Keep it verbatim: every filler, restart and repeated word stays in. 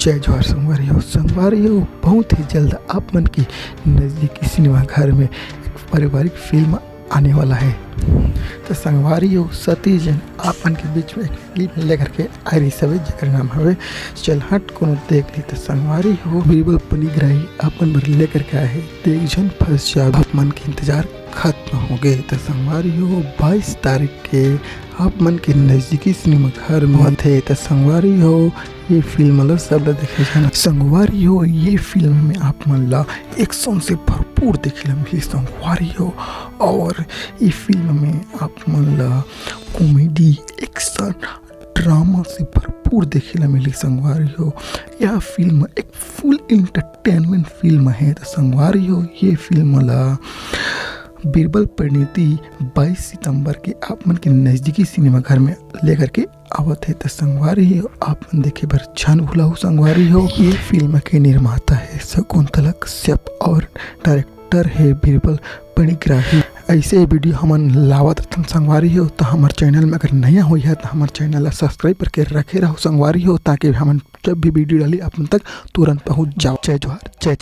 जय जोहार संगवारी हो। संगवारी हो, बहुत ही जल्द आप मन के नजदीकी सिनेमा घर में एक पारिवारिक फिल्म आने वाला है। तो संगवारी हो, सतीश जैन आप मन के बीच में एक फिल्म लेकर के आए रहिस हवे, जेकर नाम हवे चल हट कोनो देख ली। तो संगवारी हो, बीरबल पनिग्राही आप मन बर लेकर के आए हे, देख झन फंस जाबे, आप मन के इंतजार खत्म हो गए। तो संगवारी हो, बाईस तारीख के आप मन के नजदीकी सिनेमा घर में आथे। तो संगवारी हो, ये फिल्म ला सब ला देखे जाना। संगवारी हो, ये फिल्म में आप मन ला एक्शन से भरपूर देखे ला मिली संगवारी हो। और ये फिल्म में आप मन ला कॉमेडी, एक्शन, ड्रामा से भरपूर देखे ला मिली संगवारी हो। यह फिल्म एक फुल एंटरटेनमेंट फिल्म है। तो संगवारी हो, ये फिल्म ला बीरबल परिणीति बाईस सितंबर के आप मन के नजदीकी सिनेमा घर में लेकर के आवत है। तो संगवारी हो, आप मन देखे बर झन भुलाहू संगवारी हो। ये फिल्म के निर्माता है शकुंतला कश्यप और डायरेक्टर है बीरबल पनिग्राही। ऐसे वीडियो हमन लावत रहथन संगवारी हो, तो हमर चैनल में अगर नया होई है तो हमर चैनल ला सब्सक्राइब करके रखे रहो संगवारी हो, ताकि हमन जब भी वीडियो डाली आप मन तक तुरंत पहुंच जाओ। जय जोहार, जय जय।